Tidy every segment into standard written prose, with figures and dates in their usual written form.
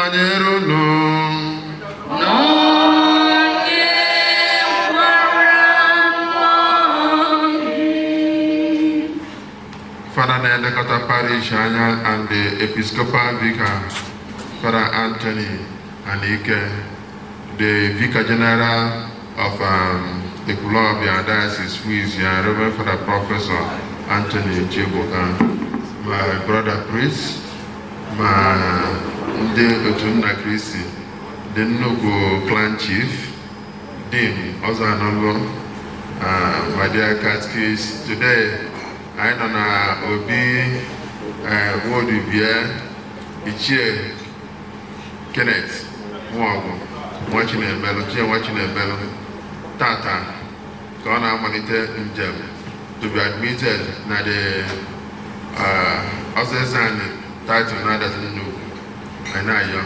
Nọnyere unu. Nọnyekwara mmụọ gị. Fada na-elekọta parish anya and the Episcopal Vicar, Father Anthony Anike, the Vicar General of Ekwulobia Diocese, who is here, Reverend Father Professor Anthony Chibuka, my brother priest, ma ndị otu nna Kristi, the nnukwu clan chief, Dim Ozanolo, my dear catechist, today anyị nọ na obi Nwodubie Ichie Kenneth Nwaọgụ Nwachinemelu, Chie Nwachinemelu, tata ka ọ na-amalite njem to be admitted na the Ọzọezeani title na Adazi Nnukwu. Anyị na-ayọ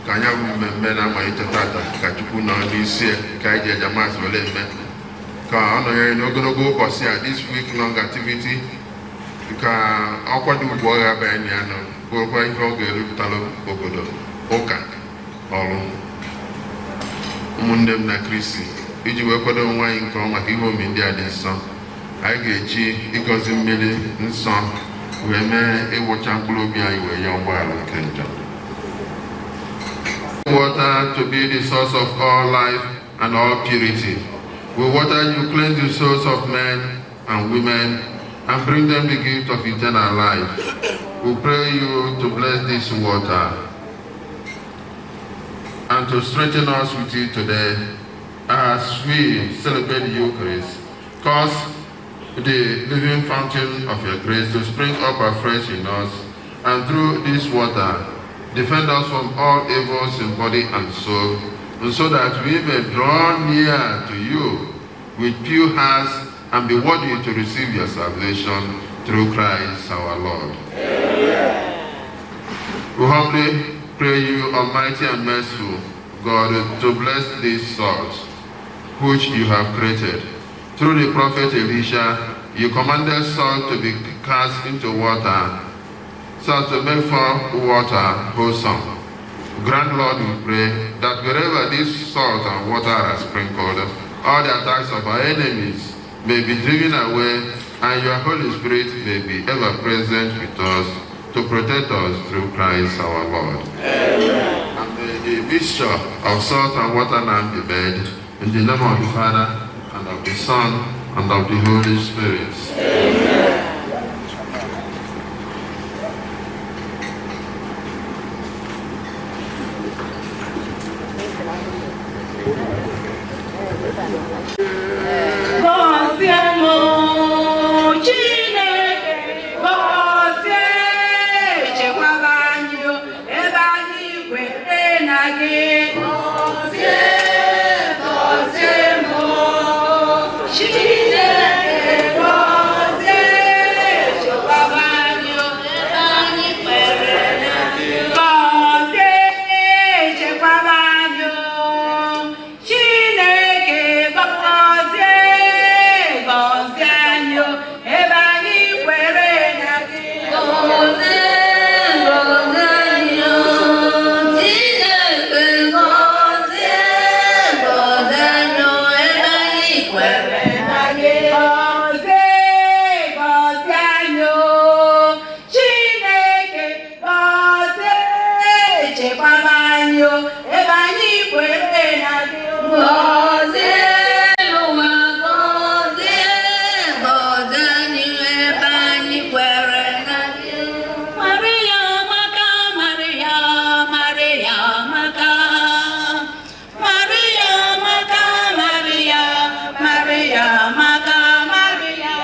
ka anyị bụ mmemme na-amalite tata ka Chukwu nọ n'isi ya, ka anyị ji eje Mass were eme ka ọ nọnyere n'ogologo ụbọchị a, this week long activity, ka ọ kwado ugwu ọ ga-abanye na ya nọ bụrụkwa ihe ọ ga-erupụtalụ obodo ụka ọrụ. Ụmụnne m na Kristi, iji wee kwado onwe anyị nke ọma maka ihe omimi ndị a dị nsọ, anyị ga-eji ịgọzi mmiri nsọ wee mee ịwụcha mkpụrụ obi anyị wee nye ụgbọala nke njọ. Water to be the source of all life and all purity. With water you cleanse the souls of men and women and bring them the gift of eternal life. We pray you to bless this water and to strengthen us with it today as we celebrate the Eucharist. Cause the living fountain of your grace to spring up afresh in us, and through this water defend us from all evils in body and soul, and so that we may draw near to you with pure hearts and be worthy to receive your salvation through Christ our Lord. We humbly pray you, Almighty and merciful God, to bless this salt which you have created. Through the prophet Elisha, you commanded salt to be cast into water, so as to make for water wholesome. Grant, Lord, we pray, that wherever this salt and water are sprinkled, all the attacks of our enemies may be driven away, and your Holy Spirit may be ever present with us to protect us through Christ our Lord. Amen. And may the mixture of salt and water now be made in the name of the Father, and of the Son, and of the Holy Spirit. Amen. Gọzie m, Chineke, gọzie, chekwaba anyị ebe anyị kwere na gị. Gọzie, gọzie m, Chineke, gọzie, chekwaba anyị ebe anyị kwere na gị. Gọzie, chekwaba anyị, Chineke, gọzie, gọzie anyị ebe anyị kwere na gị. Gọzie, gọzie anyị, Chineke, gọzie, gọzie anyị ebe anyị kwere na gị. Gọzie, gọzie anyị, Chineke, gọzie, chekwaba anyị ebe anyị kwere na gị. Gọzie n'ụwa, gọzie, gọzie anyị ebe anyị kwere na gị. Maria maka, Maria, Maria maka, Maria maka, Maria, Maria maka, Maria.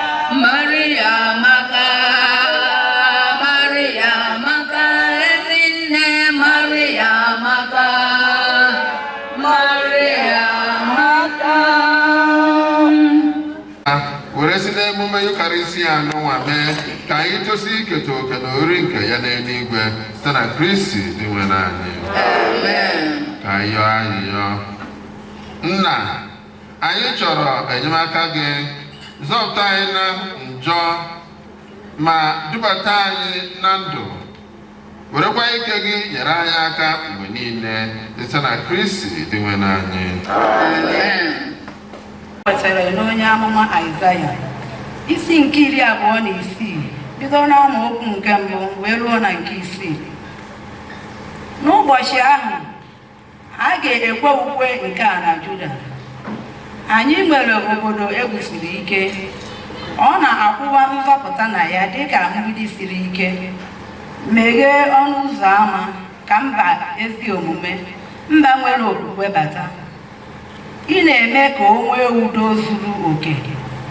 Maria maka, Maria maka, ezinne Maria maka, Maria maka. Were si n'emume Yukarịsịa anụnwa mee ka anyị tosi iketa oke na ori nke ya n'eluigwe site na Kristi dị nwere anyị. Amen. Ka anyị yọọ ayịyọ. Nna, anyị chọrọ enyemaka gị. Zọpụta anyị na njọ ma dubata anyị na ndụ. Werekwa ike gị nyere anyị aka mgbe niile site na Kristi Dinwenụ anyị. Amen. Nwetara n'onye amụma Aịzaya isi nke 26, bido n'amaokwu nke mbụ wee ruo na nke isii. N'ụbọchị ahụ a ga-ekwe ukwe nke a na Juda: Anyị nwere obodo ewusiri ike, ọ na-akwụwa nzọpụta na ya dịka mgbidi siri ike. Meghee ọnụ ụzọ ámá ka mba ezi omume, mba nwere okwukwe bata. Ị na-eme ka o nwee udo zuru oke,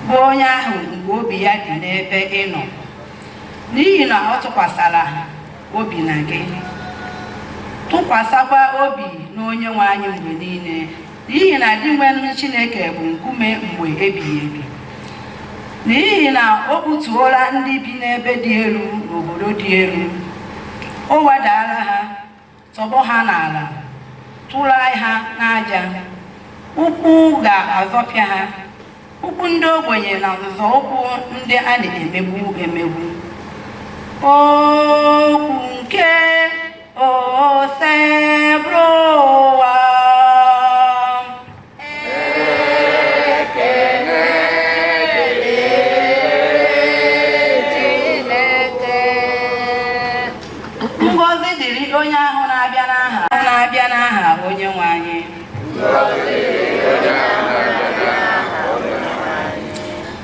bụ onye ahụ nke obi ya dị n'ebe ị nọ, n'ihi na ọ tụkwasara obi na gị. Tụkwasakwa obi n'Onye nwe anyị mgbe niile, n'ihi na Dinwenụ Chineke bụ nkume mgbe ebighị ebi. N'ihi na o butuola ndị bi n'ebe dị elu n'obodo dị elu, o wedala ha, tọgbọ ha n'ala, tụrụ ha n'aja. Ụkwụ ga-azọpịa ha, ụkwụ ndị ogbenye na nzọụkwụ ndị a na-emegbu emegbu. Okwu nke Osebụrụwa. Ekele dịrị Chineke. Ngọzi dịrị onye ahụ na-abịa n'aha Onye nwe anyị.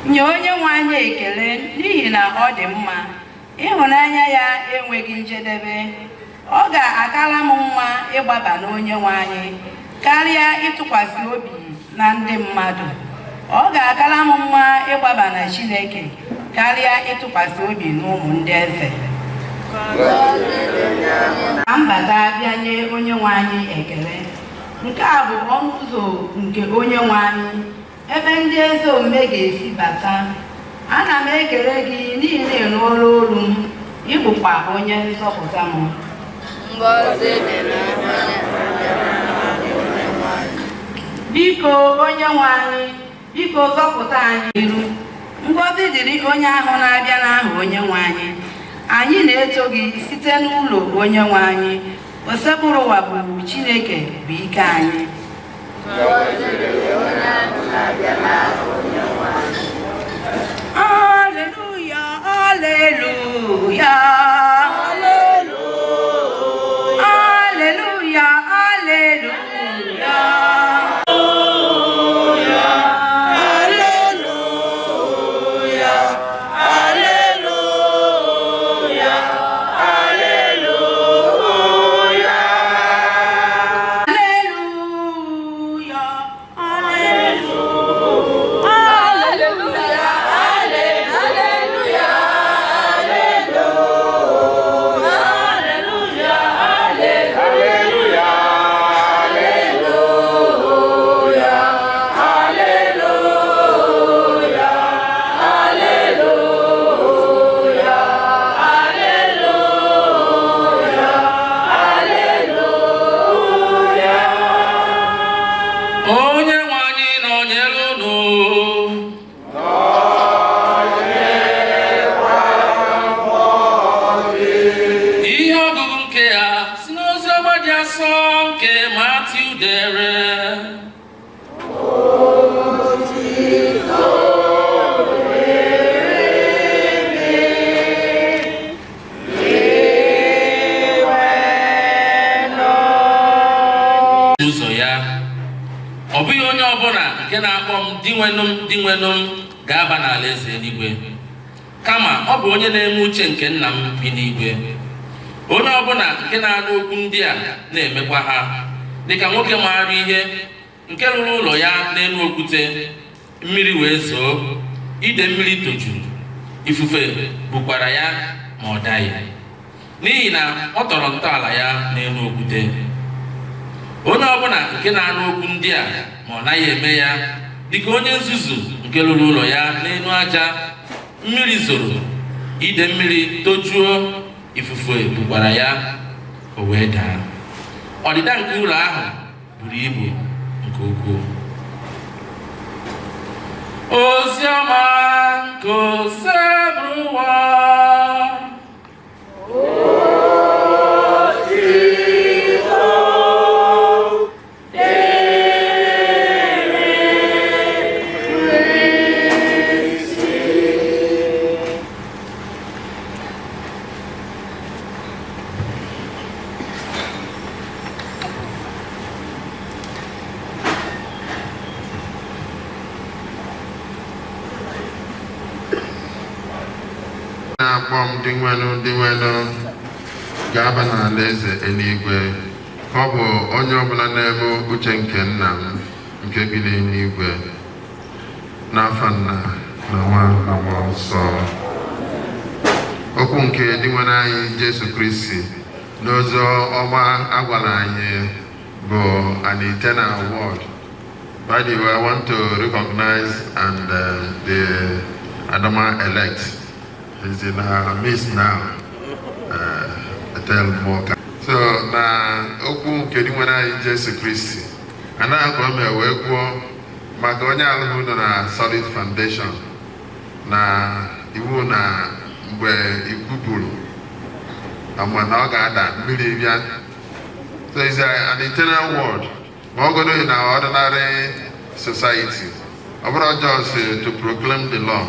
Nye Onye nwe anyị ekele, n'ihi na ọ dị mma, ịhụnanya ya enweghị njedebe. Ọ ga-akara m mma ịgbaba n'Onye nwe anyị karịa ịtụkwasị obi na ndị mmadụ. Ọ ga-akara m mma ịgbaba na Chineke karịa ịtụkwasị obi n'ụmụ ndị eze. Ka mbata bịa nye Onye nwe anyị ekele. Nke a bụ ọnụ ụzọ nke Onye nwe anyị, ebe ndị ezi omume ga-esi bata. Ana m ekele gị n'ihi na ị nụọla olu m, ị bụkwa onye nzọpụta m. Ngọzi dịrị onye. Biko, Onye nwe anyị, biko zọpụta anyị iru. Ngọzi dịrị onye ahụ na-abịa n'aha Onye nwe anyị. Anyị na-eto gị site n'ụlọ Onye nwe anyị. Osebụrụwa bụ Chineke bụ ike anyị. Ngọzi dịrị onye ahụ na-abịa n'aha Onye nwe anyị. Haleluya, haleluya, haleluya, haleluya. Hallelujah, hallelujah, hallelujah. Haleluya, haleluya, Haleluya, haleluya, haleluya, Hallelujah, hallelujah, hallelujah, hallelujah, hallelujah, hallelujah. Onye nwe anyị nọnyere unu. Ihe ọgụgụ nke ya si n'ozi ọma dị asọ nke Matiu dere. Ụzọ ya, ọ bụghị onye ọbụla nke na-akpọ m Dinwenụ m, Dinwenụ m ga-aba n'ala eze eluigwe, kama ọ bụ onye na-eme uche nke nna m bi n'igwe. Onye ọbụla nke na-anụ okwu ndị a na-emekwa ha, dịka nwoke maara ihe nke rụrụ ụlọ ya n'elu okwute. Mmiri wee zoo, ide mmiri tojuru, ifufe bukwara ya, ma ọ daghị, n'ihi na ọ tọrọ ntọala ya n'elu okwute. Onye ọbụla nke na-anụ okwu ndị a ma ọ naghị eme ya, dịka onye nzuzu nke rụrụ ụlọ ya n'elu aja. Mmiri zoro, ide mmiri tojuo, ifufe bukwara ya, o wee daa. Ọdịda nke ụlọ ahụ buru ibu nke ukwuu. Ozi ọma nke Osebụrụwa. na-akpọ m Dinwenụ, Dinwenụ ga-aba n'ala eze eluigwe, ka ọ bụ onye ọbụla na-eme uche nke nna m nke bi n'eluigwe. N'afa Nna na Nwa na Mmụọ Nsọ. Okwu nke Dinwenụ anyị Jesu Kristi n'ozi ọma agwara anyị bụ an eternal word. By the way, I want to recognize and the Adama elect is in our midst now. Tell more. So na okwu nke Dinwenụ anyị Jesu Kristi anaghị ka o mee wee kwuo maka onye alụghị nọ na solid foundation na iwu na mgbe ikwu buru ama na ọ ga-ada mmiri bịa. So it's an eternal word, ma ọ godo in our ordinary society, ọ bụrụ just to proclaim the law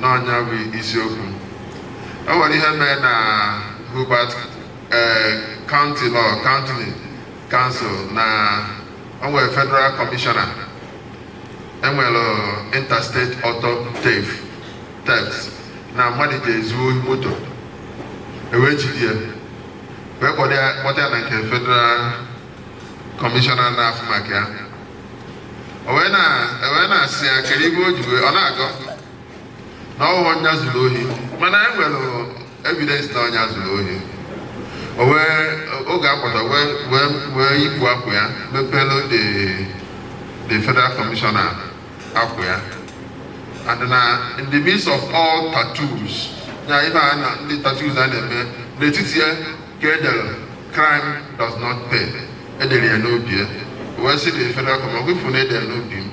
na ọnya bụ isiokwu. E nwere ihe mere na Hubert County Law County Council na o nwere federal commissioner, enwere interstate auto theft na mmadụ ji ezu ohi moto, ewee jide ya wee kpọta ya na nke federal commissioner na-afụ maka ya. O wee na-asị ya kedu ibe o ji wee ọ na-agọ na ọwụwa ọnya zuru ohi, mana e nwere evidence na ọnya zuru ohi. O wee oge akpọta wee yipụ akwa ya, mepelu the federal commissioner akwa ya, and na in the midst of all tattoos ya, ife a na ndị tattoos a na-eme n'etiti ya, ka edere "Crime does not pay." Edere ya n'obi ya. Wee sị the federal commissioner, ifu na edere n'obi m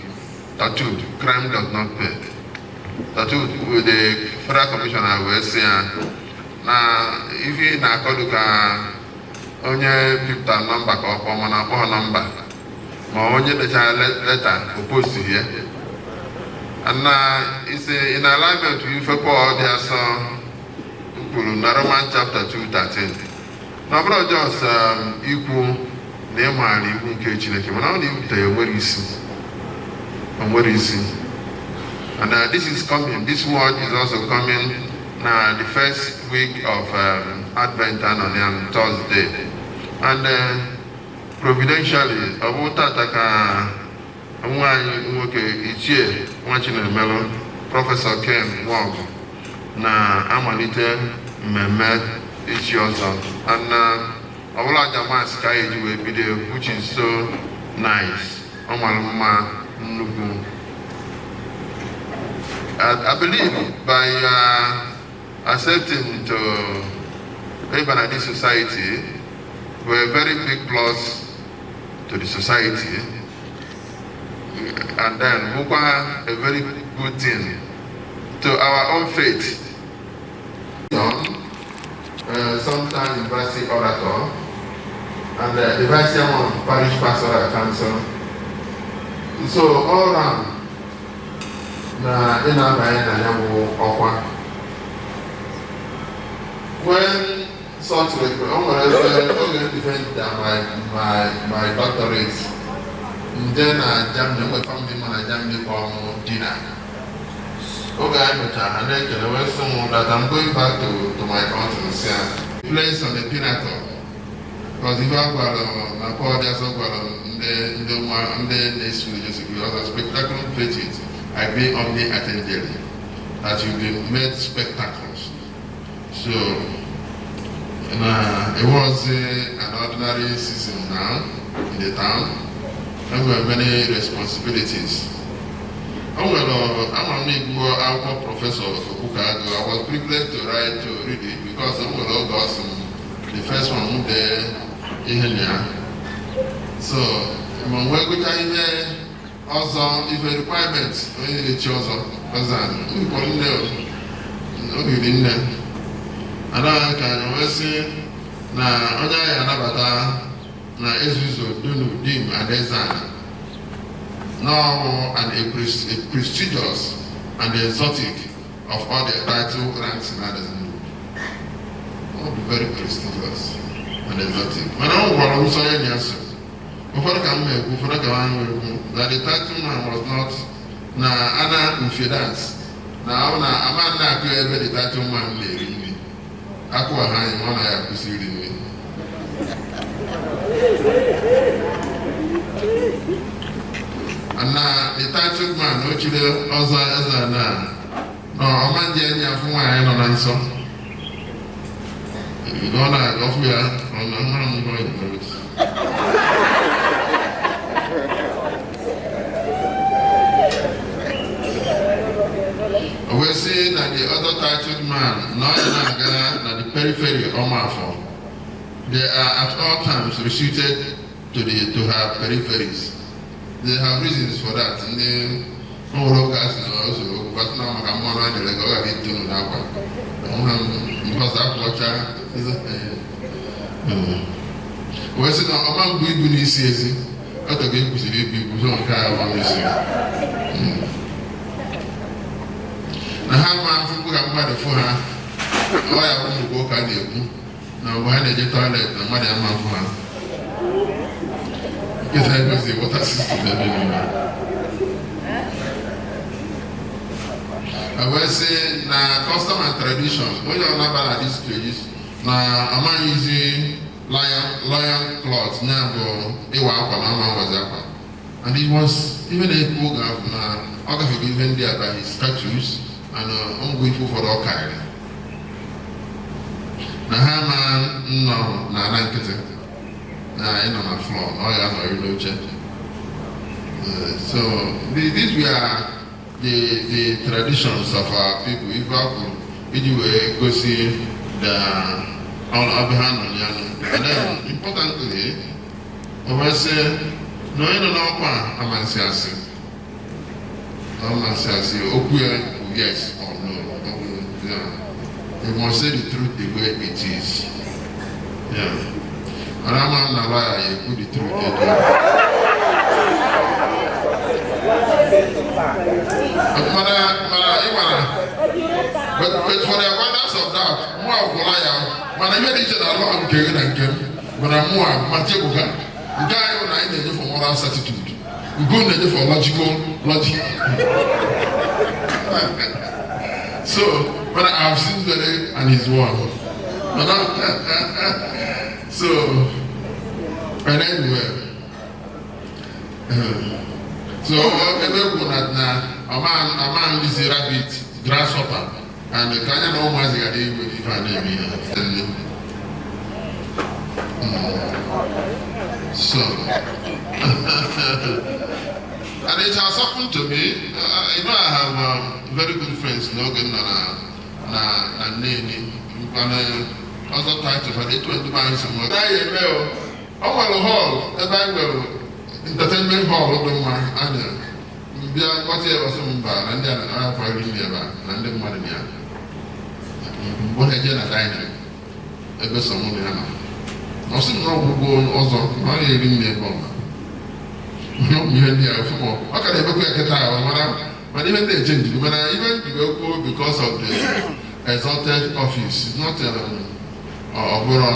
tattooed "Crime does not pay" tattooed with the federal commissioner, wee sị ya na ife ị na-akọdụ ka onye pipụtara nọmba ka ọ kpọọ, mana akpọghọ nọmba ma onye dechara leta o postighị ya, na isi in alignment with ife Paul dị asọ kwuru na Roman chapter 2:13, na ọ bụrụ just ikwu na ị maara iwu nke Chineke, mana ọ na-ebute ya nwere isi, o nwere isi. And this is coming, this word is also coming na the first week of Advent and on Thursday, and providentially ọ bụ tata ka nwa anyị nwoke, Ichie Nwachinemelụ, Prọfesọ Ken Nwọgụ, na-amalite mmemme ichi ọzọ, and ọbụla aja Mass ka anyị eji wee bido, which is so nice. Ọ mara mma nnukwu. I believe by accepting to ịba na this society were a very big plus to the society, and then bụkwa a very good thing to our own faith. Sometimes university orator and the vice chairman of parish pastoral council. So all round na ị na-abanye na ya bụ ọkwa. When such o nwere ebe oge defend my doctorate nje na Germany, nwere family mụ na Germany kpọọ m dinner. Oge anyị mechara, ha na-ekele wee sị m that I'm going back to my country, si ya place on the pinnacle, because ife a gwara na Paul dị asọ gwara ndị nwa ndị na-eso Jesu Kristo ọzọ, "Spectaculum fecit ibi omni attendere," that you be made spectacles. So na it was an ordinary season now in the town. There were many responsibilities. O nwere ama m igbuo akwụkwọ Prọfesọ Okwukagụ. I was privileged to write, to read it, because o nwere oge ọ sị m the first one m dee ihe na ya, so ma nwee gụcha ihe ọzọ, ife requirement onye na-echi ọzọ ọzọ nne ohiri nne anaghị ka anyị wee sị na onye anyị anabata na ezuzo dunu dim adezana now and a prestigious and exotic of all the title ranks in Adekunle. Ọ bụ very prestigious and exotic. Mana ọ gwara nsọ ya na ya so. Ụfọdụ ka m na-ekwu, ụfọdụ ka m na-ekwu that the title man was not na ana mfe dance na ọ na ama na-akụ ebe the title man na-eri nri. Akụwa ha anyị, ma ọ na ya akwụsị iri nri. Na the titled man o chiri ọzọ eze na na ọma ndị enyi afụ nwaanyị nọ na nsọ ọ na-aga ọfụ ya ọ na mara m ihe ọ ya. O wee sị na the other titled man na ọ na-aga na the periphery ọmafọ. They are at all times restricted to her peripheries. They have reasons for that. Ndị nwere oge asị na o soro okwu gbasị na maka mmanụ a nyere ka ọ ghara itonu n'akwa nwa m because akwa ọcha. Wee sị na ọma mbụ ibu n'isi ezi ọtọ ka ekwesịrị ibu ibu so nke a gba n'isi na ha ma afụkwu ka mmadụ fụ ha. Ọ ya bụ mgbe ụka na-ekwu na mgbe ha na-eje toilet na mmadụ ama afụ ha. Nkịta egosi water system ebe niile. A wee sị na custom and tradition, onye ọ na-aba na this place na amaghịzi loin cloth ya bụ ịwa akwa na ama nwazi akwa. And it was even na-ekwu oge ahụ na ọ gafego ihe ndị a by his status and ngwa ife ụfọdụ ọ karịrị na ha ma nọ na ala nkịtị na ịnọ na floor na ọ ya anọghị n'oche. So these were the traditions of our people. Ife a kwuru iji wee gosi the ọbịa ha nọ ya nọ. And then importantly, o wee sị na onye nọ n'ọkwa a amasị asị amasị asị okwu ya bụ yes or no. Ọ bụ, yeah. You must say the truth the way it is. Yeah. Mana ama m na lawyer ya ekwu the truth etu a. Mana ị mara, but for the avoidance of doubt, mụ agwụla ya, mana ihe dị iche na law nke gị na nke m bụ na mụ a machebuga nke anyị bụ na anyị na-eje for moral certitude, nke unu na-eje for logical logic. So, but I've seen very and he's one. Mana so, and anyway, so ebe kwuru na ọma nlisi rabbit, grasshopper, and ka anya na ụmụazị ghara iwe ife a na-eme ihe. So, and it has happened to me. I have very good friends n'oge m nọ na Nnewi mana ọzọ title for etu ndị be anyị si nwere. Anyị eme o, ọ nwere hall ebe anyị nwere entertainment hall dị mma a na mbịa mkpọtụ ya ọsọ mba na ndị a na-akwari nri ebe a na ndị mmadụ na ya mgbe ha eje na dining ebe sọ mụ na ya nọ. Ọ sị m na ọgwụgwọ ọzọ na ọ na-eri nri ebe ọ mana ụmụ ihe ndị a fụ m ọ ka na-emekwa ya kịta ahụ mana ihe ndị eche njiri mana ihe njiri okwu because of the exalted office is not ọ bụrụ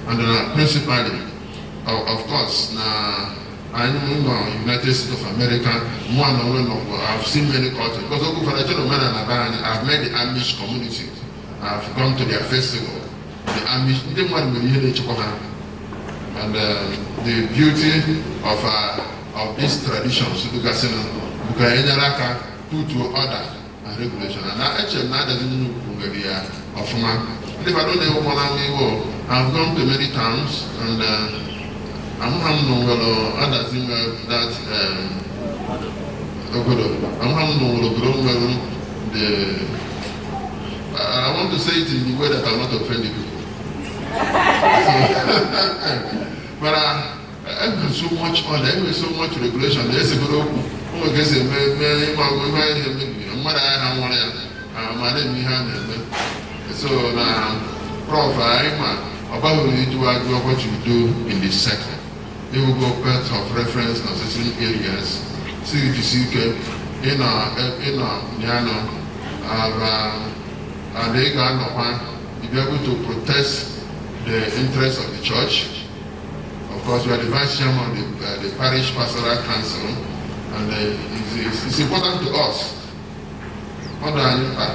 and principally of course na anyị nọ United States of America, mụ na onwe nọ. I've seen many cultures because oge ụfọdụ eche na omenala be anyị. I've met the Amish community. I've gone to their festival. The Amish ndị mmadụ nwere ihe na-echekwa ha and the beauty of these traditions dịgasịnụ bụ ka enyere aka put to order and regulation, and eche m na adazi nnukwu nwere ya ọfụma. Ndị fado na-ewukwa na iwo. I've gone to many towns and amụha m na nwere adazi nwere that obodo amụha m na nwere obodo nwere the I want to say it in the way that I'm not offending people. So, but enwere so much order, enwere so much regulation na-esegoro okwu ụmụ ka esi eme eme ịgba ọgwụ ihe anyị na-emebi mmadụ agha ha nwụrụ ya ma na-eme ihe a na-eme. So na prof anyị ma ọ baghị uru ịjụ ajụ what you do in the sector. Iwugo point of reference na certain areas si jisi ike ịnọ ịnọ ya nọ and ị ga-anọkwa you be able to protect the interests of the church. Of course, we are the vice chairman of the parish pastoral council, and it's important to us. Ọ dị anyị mkpa.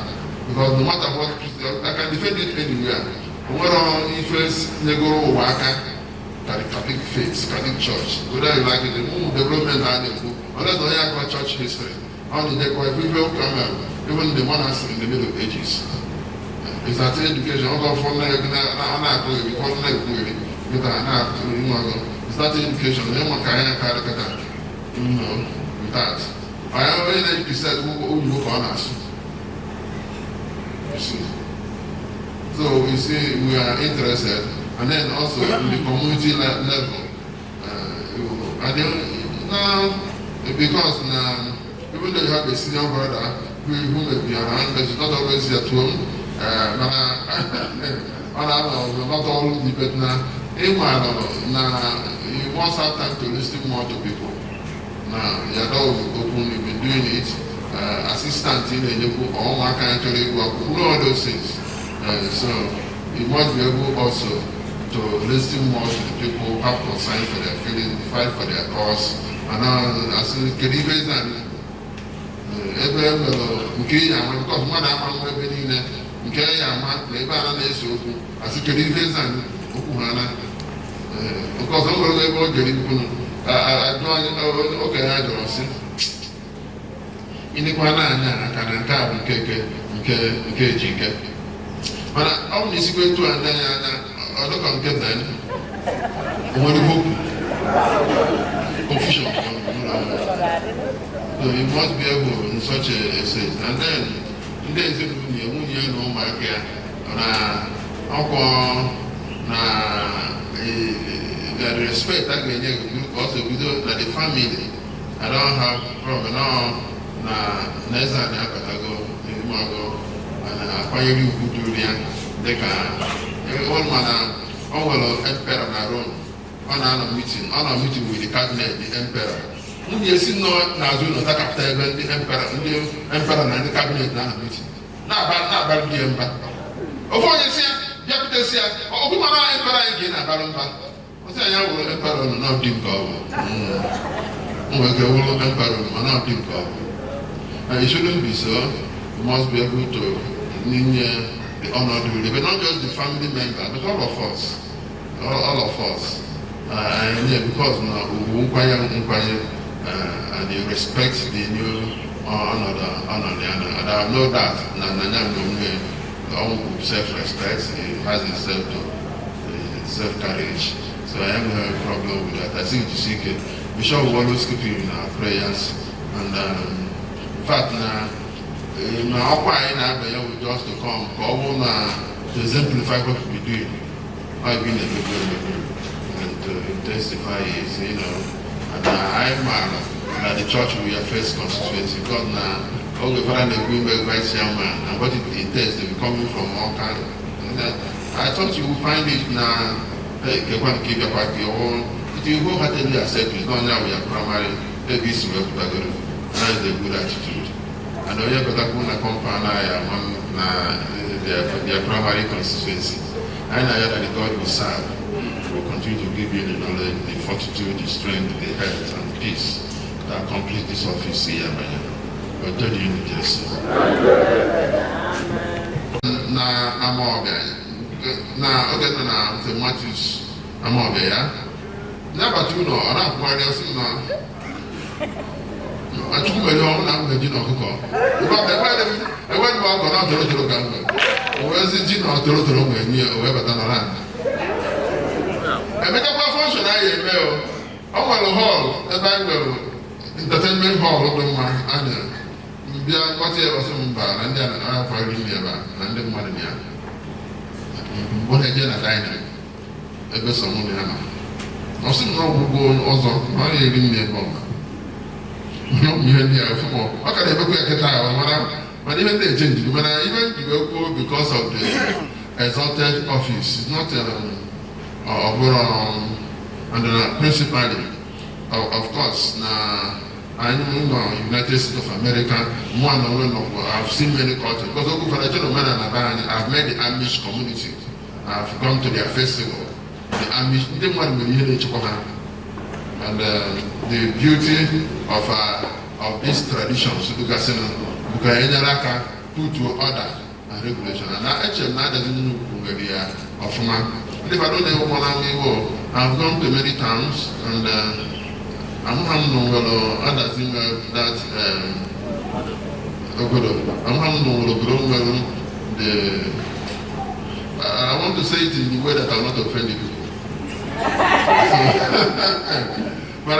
Because no matter what, I can defend it anywhere. Nwere ife nyegoro ụwa aka ka the Catholic faith, Catholic Church, whether you like it, ụmụ development a na-ekwu, unless onye akọ church history, ọ na-edekwa ife ụka mere, even the monastery in the Middle Ages. Is that education? Ọ ga-ọfọ ọ na-akụghịrị, ụfọdụ na-ekwughịrị, kịta na-atụ ịnwago. Is that education? Onye maka anya karị kịta, with that. Onye onye na-ejikisi oyibo ka ọ na-asụ. You see. So we see we are interested, and then also in the community level, and then now because now even though you have a senior brother who may be around, but he's not always at home. Mana ọ na-anọ not all the, but na ịma na you must have time to listen more to people. Now your door will be open, you've been doing it. Assistant ị na-enyekwu ụmụaka anyị chọrọ ịgụ akwụkwọ, all those things. So you must be able also to listen more to the people, have concern for their feelings, fight for their cause. And now, as kedu ife eze anyị ebe e nwere nke ya ama, because mmadụ ama nwa ebe niile nke ya ama na ebe a na-ese okwu, asị kedu ife eze anyị okwu ha na nke ọzọ nwere ebe o jere ikwu okenye a jụrụ sị ịnekwa n'anya aka na nke a bụ nke nke nke nke ejike, mana ọ bụ na isikwa etu a anya anya ọ dịka nke ben o nwere hope confusion. So you must be able in such a state. And then ndị ezinụlọ ya, nwunye ya na ụmụaka ya na ọkwọ na the respect a ga-enye gị also bido na the family. I don't have problem no na na eze a na-abatago ịmago na akwanyere ugwu duru ya dịka ọ ma na ọ nwere emperor na Rome. Ọ na-anọ meeting, ọ nọ meeting with the cabinet, the emperor. Nwunye si nọ n'azụ ụlọ dakapụta ebe ndị emperor na ndị cabinet na-anọ meeting na-aba na-abalụ di ya mba. Ofu onye si ya bịakwutesi ya okwu, mana emperor anyị ka ị na-abalụ mba. Ọ sị ya wụrụ emperor nọ na dị nke ọ bụ nwere ike wụrụ emperor, mana ọ dị nke ọ bụ. And it shouldn't be so. You must be able to ninye the honor due, but not just the family member, but all of us. All of us. And yeah, because now nkwanye nkwanye and you respect the new honor honor the honor. And I know that na na na na self-respect, he has his self to self-courage. So I have no problem with that. I think you see, we shall always keep you in our prayers. And in fact, na na ọkwa anyị na-abanye bụ just to come ka ọ bụrụ na to exemplify what we be doing. Ọ bi na-emebe emebe and to intensify it. And anyị maara na the church will be your first constituency because na oge fara na-ekwu ime vice chairman and what it entails to be coming from all kind. And I thought you would find it na kekwa nke ịbịakwa gị ọhụrụ. It will wholeheartedly accept it. Not now we are primary ebe isi wee pụtagoro. That is a good attitude. And onye batakwu na compound anyị ama na their primary constituency. Anyị na-ya that the God we serve will continue to give you the knowledge, the fortitude, the strength, the health, and peace to accomplish this office here. Otito dịrị Jesu. Na Amawbia, na oge nọ na St. Matthews Amawbia ya, n'agbata ụlọ ọ na-akwụgharị ọsị na Chukwu mere ọnwụ na nwere ji na ọkụkọ. Enweghị m ọkọ na toro toro ka mgbe. O wee sị ji na toro toro nwee nye o wee bata nọrọ ala. Emekakwa function anyị eme o. Ọ nwere hall ebe anyị nwere entertainment hall dị mma a na bịa kpọta ya, ọsị mba na ndị a na-akwari nri ebe a na ndị mmadụ na ya. Mgbe ọ na-eje na dining ebe sọ mụ na ya nọ. Ọ sị m na ọgwụgwọ ọzọ na ọ na-eri nri ebe ọ mana ọ bụ ihe ndị a fụ ma ọ ka na-emekwa ya kịta ahụ, mana ihe ndị eche njiri mana ihe njiri kwuo because of the exalted office is not ọ bụrụ and principally of course na anyị nọ United States of America, mụ na onwe nọ. I've seen many cultures because oge ụfọdụ eche na omenala be anyị. I've met the Amish community. I've gone to their festival, the Amish. Ndị mmadụ nwere ihe na-echekwa ha and the beauty of these traditions dịgasị bụ ka enyere aka put to order. regulation, and eche m na Adazi Nnukwu nwere ya ọfụma. Ndị fado na-ewukwa na iwu. I've gone to many towns and amụha m na nwere Adazi nwere that obodo, amụha m na nwere obodo nwere the, I want to say it in the way that I will not offend the people. So, but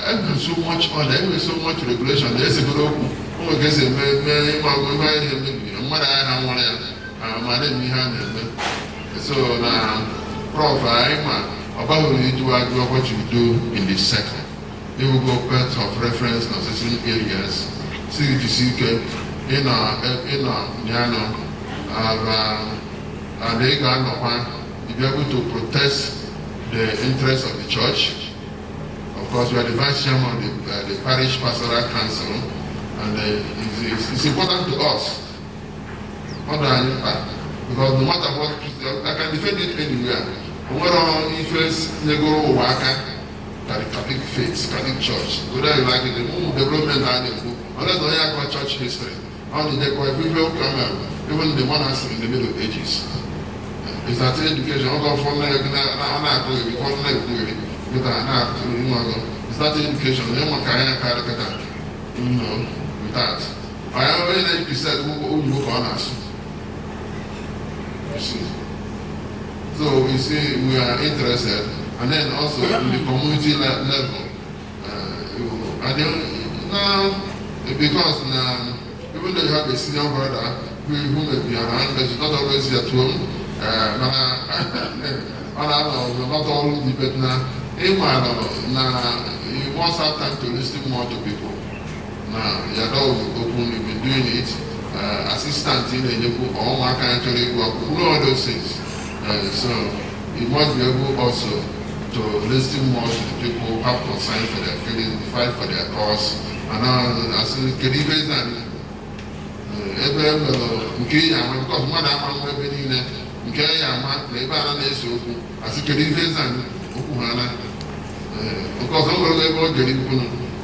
enwere so much order, enwere so much regulation na-esegoro okwu o nwere ka esi eme mee ịma ọgụ ihe anyị na-emebi mmadụ agha nwụrụ ya ma na-eme ihe a na-eme. So na Prof, anyị ma ọ baghị uru ịjụ ajụ what you do in the sector. You go part of reference na certain areas si jisi ike ịnọ ịnọ ya nọ and ị ga-anọkwa, you be able to protect the interests of the church. Of course, we are the vice chairman of the parish pastoral council, and it's important to us. Ọ dị anyị mkpa because no matter what, I can defend it anywhere. O nwere ife nyegoro ụwa aka ka the Catholic faith, Catholic Church, whether you like it, ụmụ development a na-ekwu, unless onye akọ church history, ọ na-edekwa ife ụka mere, even the monastery in the Middle Ages. Is that education, ọ ga-ọfọ ọ na-akụghịrị, ụfọdụ na-ekwughịrị, kịta na-atụ ịnwago. Is that education, onye maka anya karị kịta, with that. Onye onye na-ebisa oyibo ka ọ na-asụ. You see. So we see we are interested, and then also in the community level, and then now because now even though you have a senior brother who may be around, but he's not always at home. Mana ọ na-anọ not all the, but na ịma na you must have time to listen more to people. Now your door will be open, you've been doing it. Assistant ị na-enyekwu ụmụaka anyị chọrọ ịgụ akwụkwọ, all those things. So you must be able also to listen more to the people who have concern for their feelings, fight for their cause. And now, asị kedu ife eze anyị ebe e nwere nke ya ama, because mmadụ ama nwa ebe niile nke ya ama na ebe a na-ese okwu, asị kedu ife eze anyị okwu ha na nke ọzọ nwere ebe o jere ikwu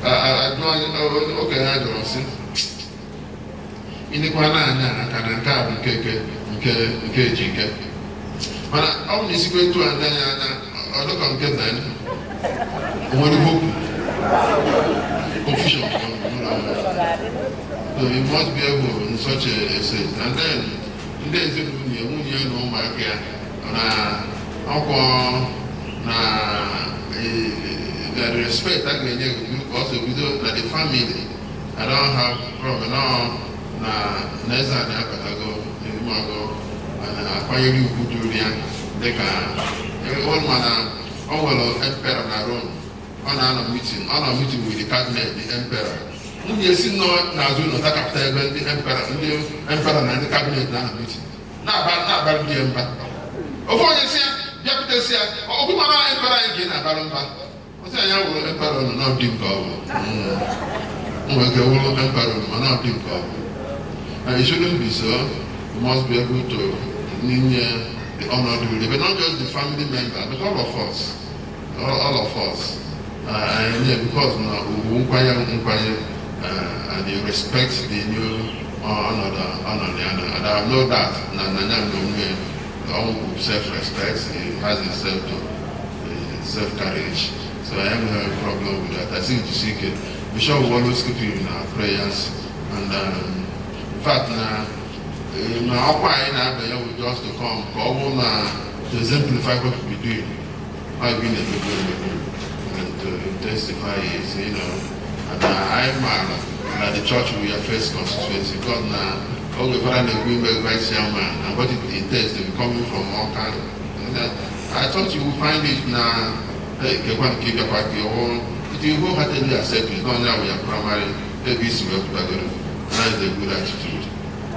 ajụ anyị okenye a jụrụ sị ịnekwa n'anya aka na nke a bụ nke nke nke nke ejike, mana ọ bụ na isikwa etu a anya anya ọ dịka nke ben o nwere hope, confusion. So you must be able in such a state. And then ndị ezinụlọ ya, nwunye ya na ụmụaka ya na ọkwọ na the respect a ga-enye gị also bido na the family. I don't have problem no na na eze a na-abatago n'ime na akwanyere ugwu duru ya dịka ọ ma na ọ nwere emperor na Rome, ọ na-anọ meeting, ọ nọ meeting with the cabinet, the emperor. Nwunye si nọ n'azụ ụlọ dakapụta ebe ndị emperor na ndị cabinet na-anọ meeting na-aba na-abara ndị ya mba. Ofu onye si ya bịakwutesi ya, ọ bụ mana emperor anyị ka ị na-abara mba? Ọ sị ya wụrụ emperor nọ n'ọdị nke ọ bụ nwere ike wụrụ emperor mana ọ dị nke ọ bụ. And it shouldn't be so. You must be able to ninye the honor due, but not just the family member, but all of us. All of us. And yeah, because now ugwu nkwanye nkwanye and you respect the new ọnọdụ ọnọdụ ya na, and I know that na na ya na onwe ọnwụ self-respect, he has his self to self-courage. So I am having a problem with that. I think Jisike, Bishop will always keep you in our prayers. And in fact, na na ọkwa anyị na-abanye with just to come ka ọ bụrụ na to exemplify what we be doing. I've been a good and to intensify it. And I maara na the church will be your first constituency because na oge fara na-ekwu ime vice chairman and what it intends to be coming from all kind. And I thought you would find it na kekwa nke bịakwa ka ọhụrụ, it will wholeheartedly accept it. Not now your primary ebe isi wee pụtagoro. That is a good attitude.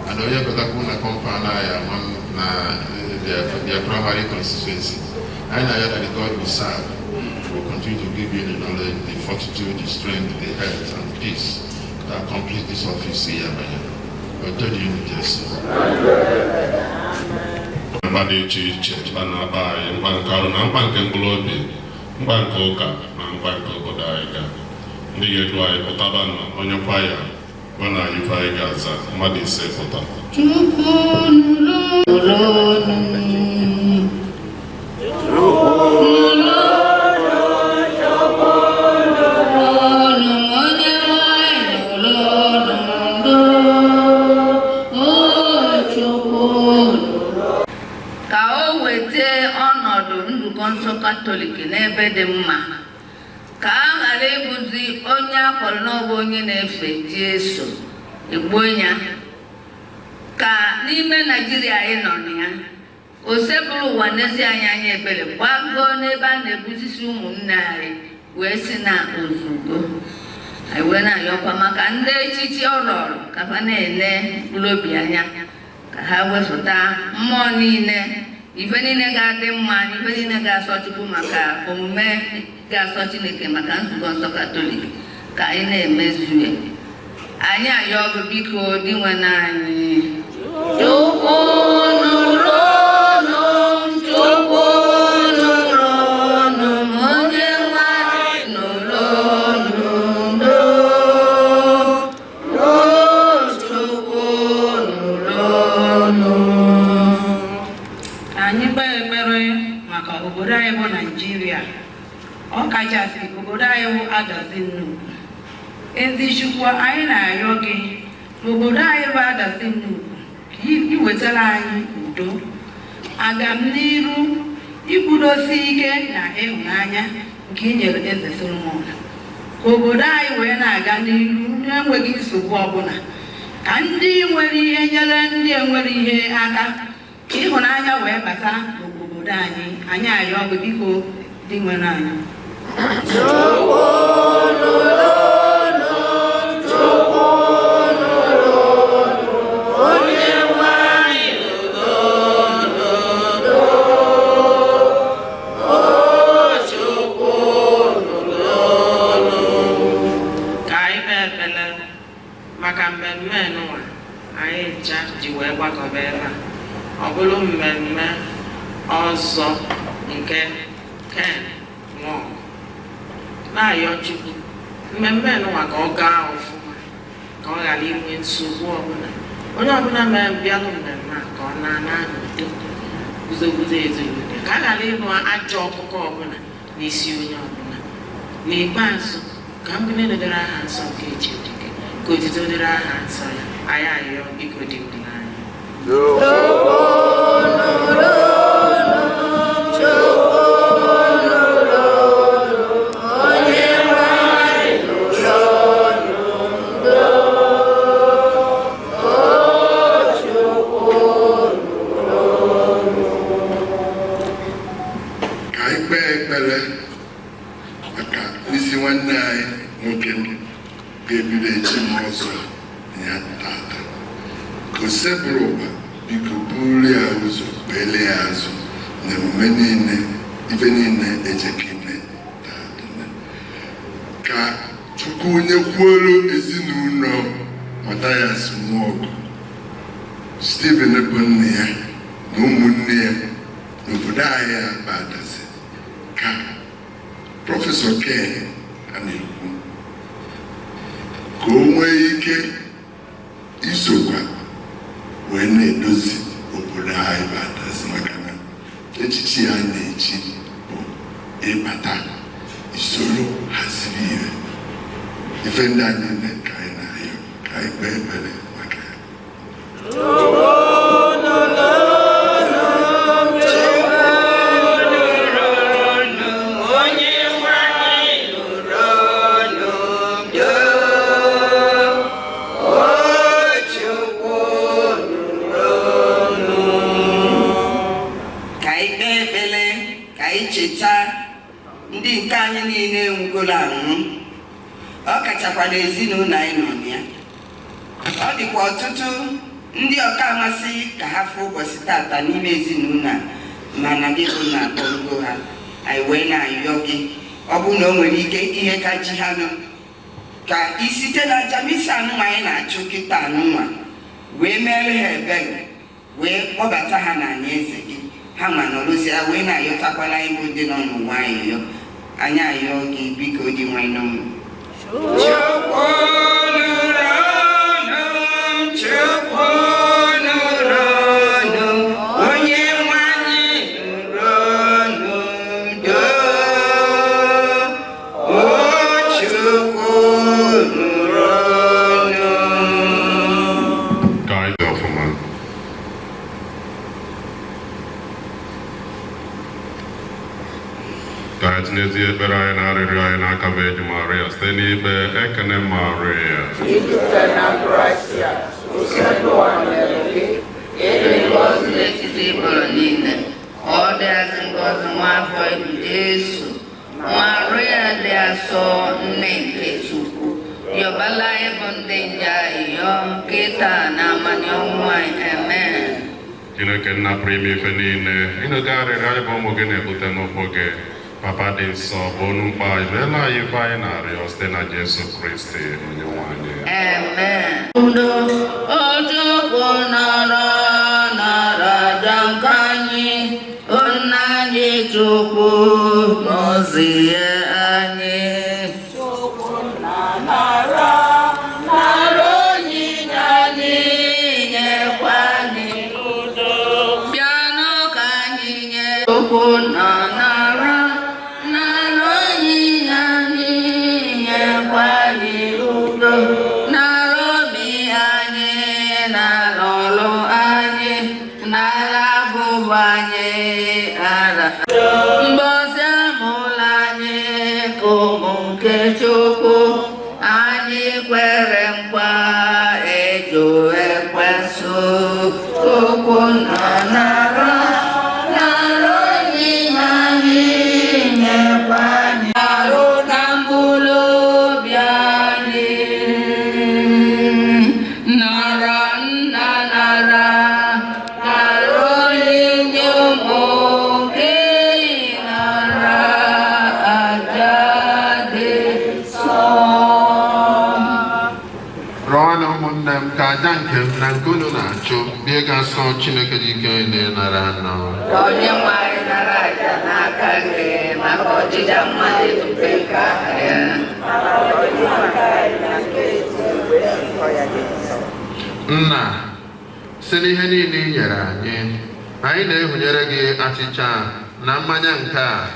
And onye batakwu na compound anyị ama na their primary constituency. I know that the God we serve will continue to give you the knowledge, the fortitude, the strength, the health, and peace to accomplish this office here. Jesu. Mkpa dị iche iche, mkpa na-akpa anyị, mkpa nke arụ na mkpa nke mkpụrụ obi, mkpa nke ụka na mkpa nke obodo anyị ga ndị ga-edu anyị pụtaba nọ onye kwaya. Gwa na anyị ife anyị ga-aza mmadụ 5 pụta. Chukwu nụrụ olu m. Olu m, onye nwanyị nụrụ olu m, o Chukwu nụrụ. Ka o weta ọnọdụ nzukọ nsọ Katọlik n'ebe dị mma, ka a ghara ịbụzi onye akpọrọ n'ọbụ onye na-efe Jesu egbuo ya. Ka n'ime Naijiria anyị nọ na ya, Osebụrụ ụwa n'ezi anyị anya ebere gbagoo n'ebe a na-egbusisi ụmụnne anyị wee si na ozugbo anyị wee na-ayọkwa maka ndị echichi ọ rọrọ ka fa na-ele mkpụrụ obi anya, ka ha wepụta mmụọ niile, ife niile ga-adị mma, ife niile ga-asọ Chukwu maka omume ga-asọ Chineke maka nzukọ nsọ Katọlik ka anyị na-emezu ya. Anyị ayọ ọgụ, biko, Dinwenụ anyị. Chukwu nụrụ olu m, Chukwu nụrụ olu m, onye nwanyị nụrụ olu m, o Chukwu nụrụ olu m. Ka anyị kpee ekpere maka obodo anyị bụ Naijiria, ọ kachasị obodo anyị bụ Adazi Nnukwu. Ezi Chukwu, anyị na-arịọ gị n'obodo anyị bụ Adazi Nnukwu ka ị wetara anyị udo, agamniru, ikwudosi ike na ịhụnanya nke i nyere Eze Solomon, ka obodo anyị wee na-aga n'iru na-enweghị nsogbu ọbụla, ka ndị nwere ihe nyere ndị enwere ihe aka, ka ịhụnanya wee bata n'obodo anyị. Anyị arịọ gị, biko, Dinwenụ anyị. Chukwu nụrụ olu m, Chukwu nụrụ olu m, onye nwanyị nụrụ olu m, o Chukwu nụrụ olu m. Ka anyị kpee ekpere maka mmemme nụwa anyị ncha ji wee gbakọba ebe a, ọ bụrụ mmemme ọzọ nke Ken Nwọgụ. Na-ayọ Chukwu mmemme nụwa ka ọ gaa ọfụma, ka ọ ghara inwe nsogbu ọbụla. Onye ọbụla mee bịalụ mmemme a ka ọ na-ana n'udo, guzoguzo ezinụlọ, ka a ghara ịnụ ajọ ọkụkọ ọbụla n'isi onye ọbụla. N'ikpeazụ, ka mbuli dịrị aha nsọ nke Chineke, ka otito dịrị aha nsọ ya. Anyị ayọ, biko, dị anyị. Chukwu nụrụ olu m, Chukwu nụrụ olu m, onye nwanyị nụrụ olu m, o Chukwu nụrụ olu m. Ka anyị kpee ekpere maka n'isi nwanne anyị nwoke ga-ebido echi m ọzọ ya tata, ka Osebụrụ ụwa biko buru ya ụzọ, kpeele ya azụ na emume niile, ife niile ejeka ime tata, ka Chukwu nyekwuolu ezinụlọ Mathias Nwaọgụ, Stephen bụ nne ya na ụmụnne ya n'obodo anyị a bụ Adazi, ka Professor Ken a na-ekwu ka o nwee ike isokwa wee na-edozi obodo anyị bụ Adazi, maka na echichi ya na-echi bụ ịbata isoro haziri ihe ife ndị a niile. Ka anyị na-ayọ ka anyị kpee ekpere maka ya. Chukwu nụrụ olu m, Chukwu nụrụ olu m, onye nwanyị nụrụ olu m, o Chukwu nụrụ olu m. Ka anyị kpee ekpere ka anyị cheta ndị nke anyị niile nwugoro anwụ, ọ kachakwa n'ezinụlọ anyị nọ na ya. Ọ dịkwa ọtụtụ ndị ọka amasị ka ha fụ ụbọchị tata n'ime ezinụlọ a, mana gị bụ na akpọrọgo ha. Anyị wee na-ayọ gị, ọ bụrụ na o nwere ike ihe ka ji ha nụ, ka isite na aja misa anụnwa anyị na-achụ kịta anụnwa wee mere ha ebere, wee kpọbata ha n'ala eze gị. Ha ma nọrụzie wee na-ayọtakwala anyị bụ ndị nọ n'ụwa ayọyọ anyị. Ayọ gị, biko, dị nwanne m. Chukwu nụrụ. Chukwu nụrụ ọnụ, onye nwe anyị nụrụ ọnụ doo. O Chukwu nụrụ ọnụ. Ka anyị dị ọfụma. Ka anyị tinyezie ekpere anyị na arịrịọ anyị n'aka Virgin Maria site n'ikpe Ekene Maria. Ijupụta na grasia, Osebụrụwa nyere gị, ịdị Ngọzi n'etiti ikporo niile, ọ dịazị ngọzi nwa afọ ibu Jesu. Maria dị asọ nne nke Chukwu, yọbala ịbụ ndị nje ayịyọ kịta na amanye ọnwụ anyị. Amen. Chineke nna pụrụ ime ife niile, ịnụgo arịrịọ anyị bụ ụmụ gị na-ebute n'ụkwụ gị. Papa dị nsọ bụ onu mkpa anyị, meela anyị ife anyị na-arịọ site na Jesu Kristi onye nwe anyị. Amen. Udo, o Chukwu nọrọ nọrọ aja nke anyị, o nna anyị Chukwu nọzie anyị. Chukwu nna nara, nara onyinye anyị, nyekwa anyị udo. Bịanụ ka anyị nye Chukwu nna nara, nara onyinye anyị, nyekwa anyị udo. Nara obi anyị, nara ọlụ anyị, nara abụba anyị, ara. Mbọsị amụla anyị ka ụmụ nke Chukwu, anyị kwere nkwa ịjụ ekwensu. Chukwu nọ nara, nara onyinye anyị, nyekwa anyị arụ na mkpụrụ obi anyị. Nara nna nara, nara onyinye ụmụ gị, nara aja dị nsọ. Rụọnụ ụmụnne m ka aja nke m na nke unu na-achụ bie ga nsọ Chineke dị ike na-enara anọ. Ka onye nwe anyị nara aja n'aka gị maka ọdịda mmadụ ebube nke aha ya. Nna, si n'ihe niile i nyere anyị, anyị na-ehunyere gị achịcha na mmanya nke a,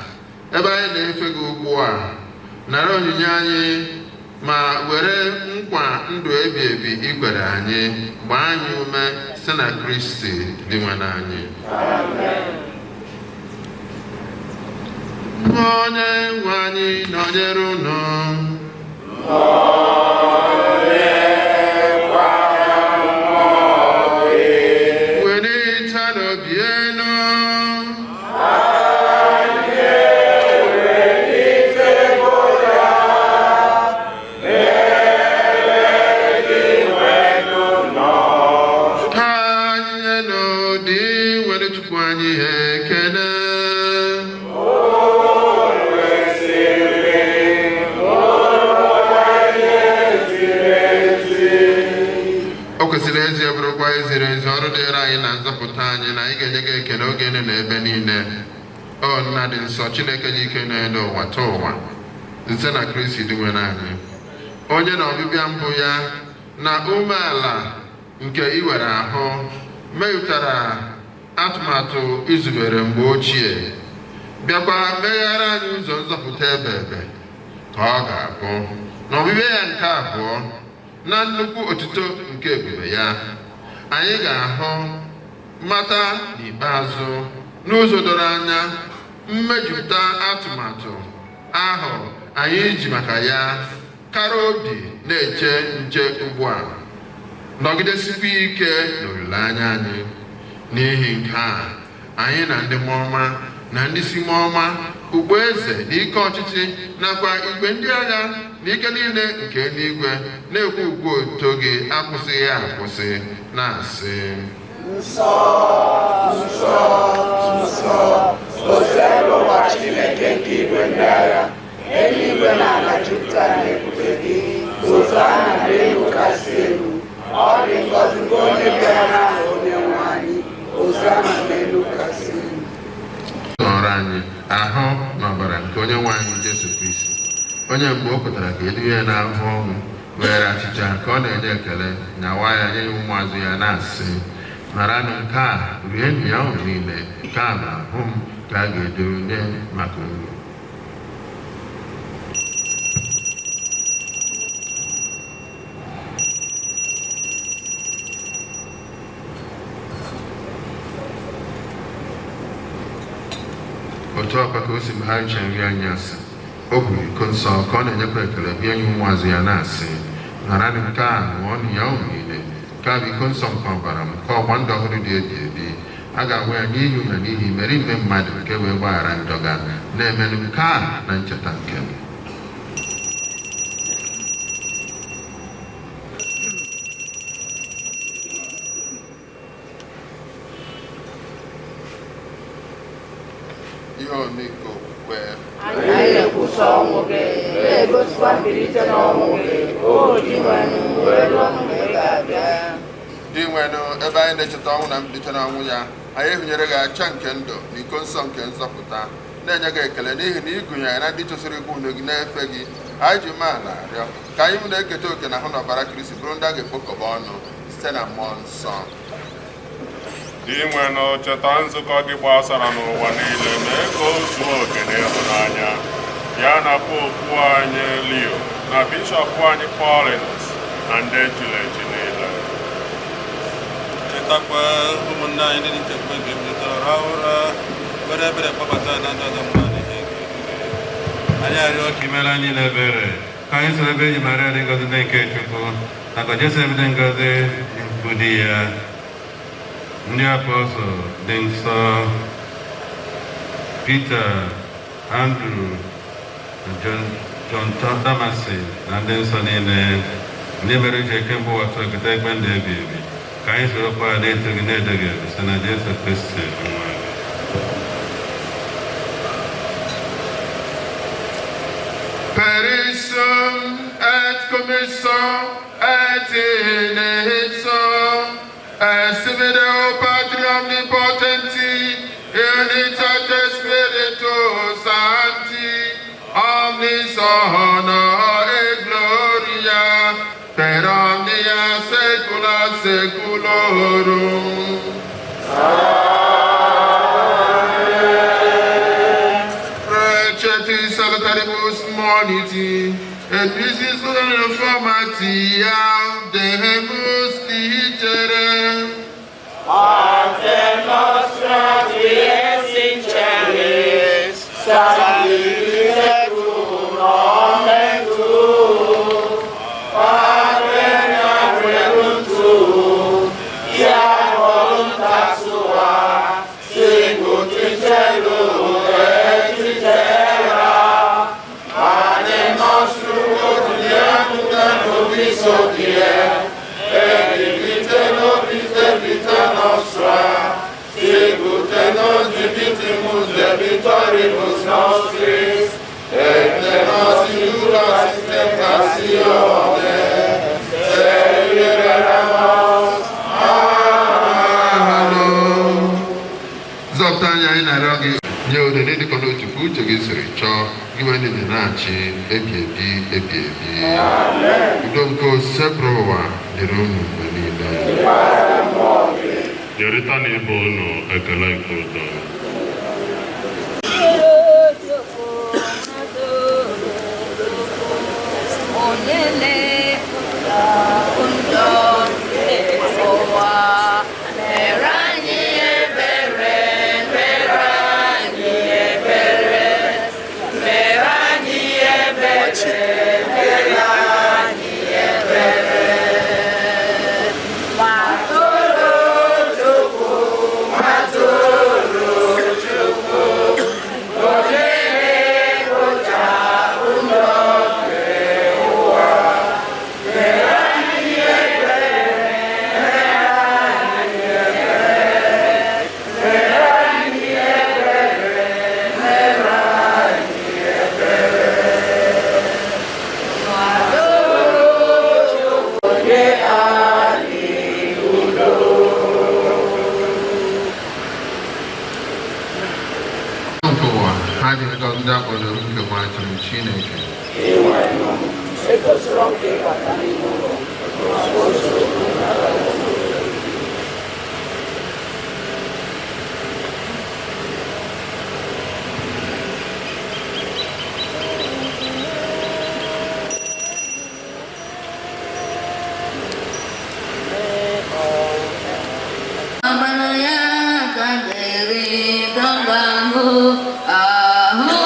ebe anyị na-efe gị ugbu a, nara onyinye anyị ma were nkwa ndụ ebi ebi i kwere anyị gbaa anyị ume site na Kristi Dinwenụ anyị. Onye nwe anyị nọnyere unu. Welite n'obi elu. Ka anyị nyenụ Dinwenụ Chukwu anyị ekele. O kwesịrị ezi bụrụkwa eziri ezi ọrụ dịrị anyị na nzọpụta anyị na anyị ga-enye gị ekele oge niile na ebe niile. O nna dị nsọ, Chineke dị ike n'elu ụwa taa ụwa, site na Kristi Dinwenụ anyị, onye na ọbịbịa mbụ ya na umeala nke iwere ahụ mejupụtara atụmatụ izubere mgbe ochie, bịakwa meghere anyị ụzọ nzọpụta ebe ebe ka ọ ga-abụ na ọbịbịa ya nke abụọ na nnukwu otuto nke ebube ya, anyị ga-ahụ mata n'ikpeazụ n'ụzọ doro anya mmejupụta atụmatụ ahụ anyị ji maka ya kara obi na-eche nche ugbu a, nọgidesikwa ike n'olileanya anyị. N'ihi nke a, anyị na ndị mmụọ ọma na ndị si mmụọ ọma, ugbo eze na ike ọchịchị nakwa igwe ndị agha na ike niile nke eluigwe na-ekwu ukwu otuto gị akwụsịghị akwụsị na-asị: Nsọ, nsọ, nsọ, Osebụrụwa Chineke nke igwe ndị agha, eluigwe na ala jupụtara n'ebube gị. Hosana n'elu kasị elu. Ọ dị ngọzi bụ onye bịara n'aha onye nwe anyị. Hosana n'elu kasị elu. Nọrọ anyị ahụ na ọbara nke onye nwe anyị Jesu Kristi, onye mgbe o pụtara ka edu ya n'ahụ ọnwụ Were achịcha ka ọ na-enye ekele, nyawa ya nye ya ụmụazụ ya na-asị, naranụ nke a, rienụ ya unu niile, nke a bụ ahụ m ka a ga-eduru nye maka unu. Otu ọkwa ka o si mgbe ha richara nri anyasị, o buru iko nsọ ka ọ na-enyekwa ekele bịa nye ụmụazụ ya na-asị, naranụ nke a, ṅụọnụ ya unu niile, nke a bụ iko nsọ nke ọbara m, nke ọgba ndụ ọhụrụ dị ebi ebi. A ga-agwa ya n'ihi na n'ihi imerime mmadụ nke wee gbaghara njọ ga na-emenụ nke a na ncheta nke m. Ihe omiko okwukwe. Anyị na-ekwusa ọnwụ gị, na-egosikwa mbilite n'ọnwụ gị, o Dinwenụ, wee ruo mgbe ị ga-abịa. Dinwenụ, ebe anyị na-echeta ọnwụ na mbilite n'ọnwụ ya, anyị ehunyere gị acha nke ndụ na iko nsọ nke nzọpụta, na-enye gị ekele n'ihi na ị gụnyere na ndị chọsiri ikwu unu gị na-efe gị. Anyị ji umeala arịọ ka anyị na-eketa oke na ahụ na ọbara Kristi bụrụ ndị a ga-ekpokọba ọnụ site na mmụọ nsọ. Dinwenụ, cheta nzukọ gị gbasara n'ụwa niile, mee ka o zuo oke n'ịhụnanya ya na popu anyị Leo na bishọp anyị Paulinus na ndị echiri echi niile. Chetakwa ụmụnne anyị ndị nchekwa nke bilitere rahụ ụra, were ebere kpọbata na ndị ọzọ mgbe adịghị ike. Anyị arịọ ka imere anyị niile ebere, ka anyị soro ebe eji Maria dị ngọzi ndị nke Chukwu na ka Jesu dị ngọzi bụ di ya, ndị apọstọl dị nsọ Peter, Andrew na John Damasi na ndị nsọ niile ndị mere uche kemgbe ụwa tụọ eketa ekpe ndụ ebi ebi, ka anyị sorokwa na-eto gị na-edo gị ebi site na Jesu Kristi nwa gị. Perissum et commisso et in ipso est Deo Patri omnipotenti unitate Spiritus Sancti omnis honor et gloria per omnia saecula saeculorum. Precetis salutaribus moniti, et visis reformati audemus dicere. Pater nostra qui es in celis, sanctificetur nomen tuum, adveniat regnum tuum, fiat voluntas tua, sicut in cielo et in terra. Pane nostrum quotidianum da nobis hodie, et dimitte nobis debita nostra, sicut et nos dimittimus debitoribus nostris, et ne nos inducas in tentationem, sed libera nos a malo. Zọpụta anyị, anyị na-arịọ gị, nye udo n'ịdịkọ n'otu ka uche gị siri chọọ, gị wee ndị na-achị ebi ebi ebi ebi. Udo nke Osebụrụwa dịrị unu mgbe niile. Nyerịta na ibe unu ekele nke udo. Onye na-ebuga njọ nke ụwa, mere anyị ebere, mere anyị ebere, mere anyị ebere, mere anyị ebere. Nwatụrụ Chukwu, nwatụrụ Ha dị ngọzi ndị akpọrọ nke nwa atụrụ Chineke. Ekwesịrọ m ka ị bata n'ime ụlọ ma otu okwu. Ọbara ya ka m ga-eri, ka m ga-aṅụ. Ahụ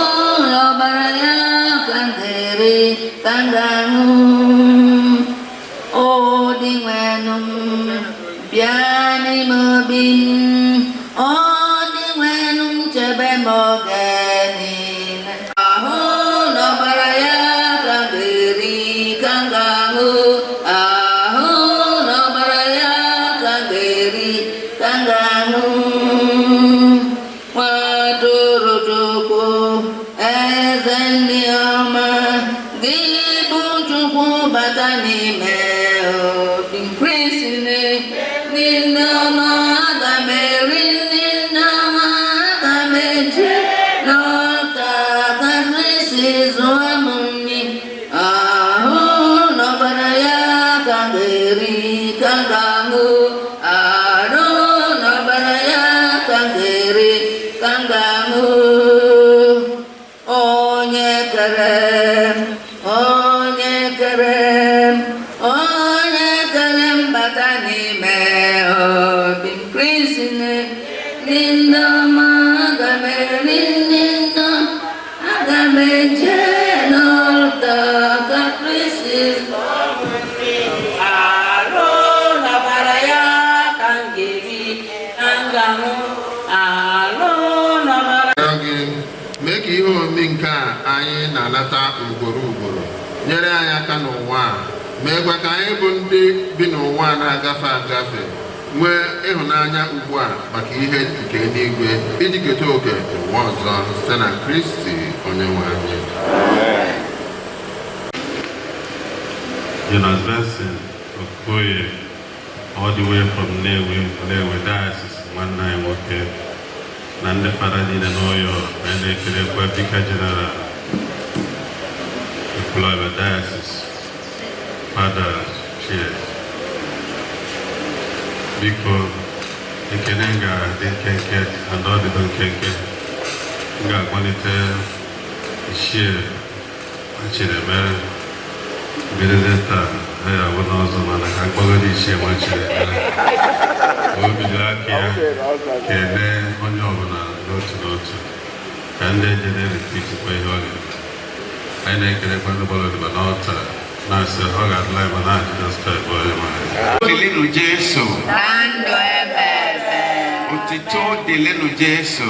ọbara ya ka m ga-eri, ka m ga-aṅụ. O Dinwenụ m, bịa n'ime obi m. O Dinwenụ m, chebe m oge niile. Ahụ na ọbara ya ka m ga-eri, ka m ga-aṅụ. Ahụ na ọbara ya ka m ga-eri, ka m ga-aṅụ. Nwatụrụ Chukwu, eze ndị ọma, gị bụ Chukwu bata n'ime obi m. Kristi nne ọma, aga m eri, nne ọma, aga m eje n'ọta ka Kristi zụọ m nri. Ahụ n'ọbara ya ka m ga-eri, ka m ga-aṅụ. Arụ n'ọbara ya ka m ga-eri, ka m ga-aṅụ. Onye kere m, onye kere m, onye kere m, bata n'ime obi m. Kristi nne ọma, aga m eri, nne aga m eje n'ụlọ ka Kristi. Arụ n'ọbara ya ka m ga-eri, ka m ga-aṅụ. Arụ n'ọbara Arịọ gị mee ka ihe omimi nke a anyị na-anata ugboro ugboro nyere anyị aka n'ụwa a, meekwa ka anyị bụ ndị bi n'ụwa a na-agafe agafe nwee ịhụnanya ugbu a maka ihe nke eluigwe iji keta oke n'ụwa ọzọ, site na Kristi onye nwe anyị. Jonas Benson Okoye, all the way from Nnewi, Nnewi Diocese, nwanne anyị nwoke, na ndị fada niile n'Ọyọ. Anyị na-ekelekwa Vicar General Ekwulọbịa Diocese, Fada Chies. Biko, ekene ga-adị nkenke and ọ dịdo nkenke. M ga-akpọlite Ichie Chinemere. Bidozie taa anyị abụ n'ọzọ, mana ka mkpọgoro Ichie nwa Chinemere ka o bido aka ya kelee onye ọbụla n'otu n'otu, ka ndị ejere repeatkwa ihe ọ ga-eme. Anyị na-ekelekwa ndị gbara odibo n'ọta, na-asị ọ ga-adịla anyị ma na Jizọs Kraịst bụ onye nwe anyị. Dịlịnụ Jesu. Na ndụ ebe ebe. Otito dịlịnụ Jesu.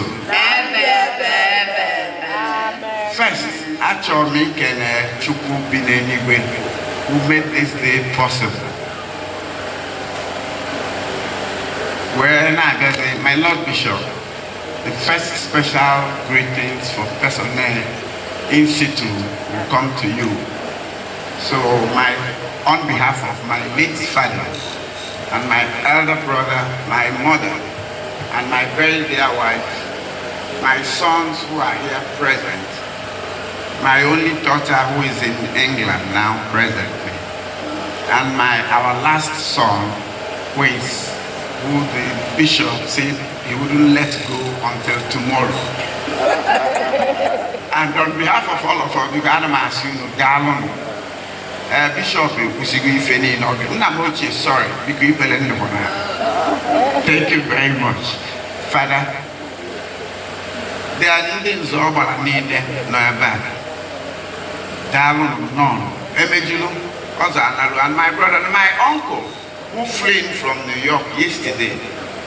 Ebe ebe ebe ebe. First, achọrọ m ikele Chukwu bi n'eluigwe who made this day possible. Wee na-agazi, my Lord Bishop, the first special greetings for personnel in situ will come to you. So on behalf of my late father and my elder brother, my mother, and my very dear wife, my sons who are here present, my only daughter who is in England now presently, and our last son, who the bishop said he wouldn't let go until tomorrow. And on behalf of all of us, because ana m asị unu daalụnụ. Bishop ekwusigo ife niile ọ ga. Nna m ochie, sorry, biko ibele nnukwu na. Thank you very much, Father. There are ndị nzọ ọ gbara niile nọ ebe a. Daalụnụ nnọọ. Emejulu, ọzọ analụ, and my brother and my uncle who flew in from New York yesterday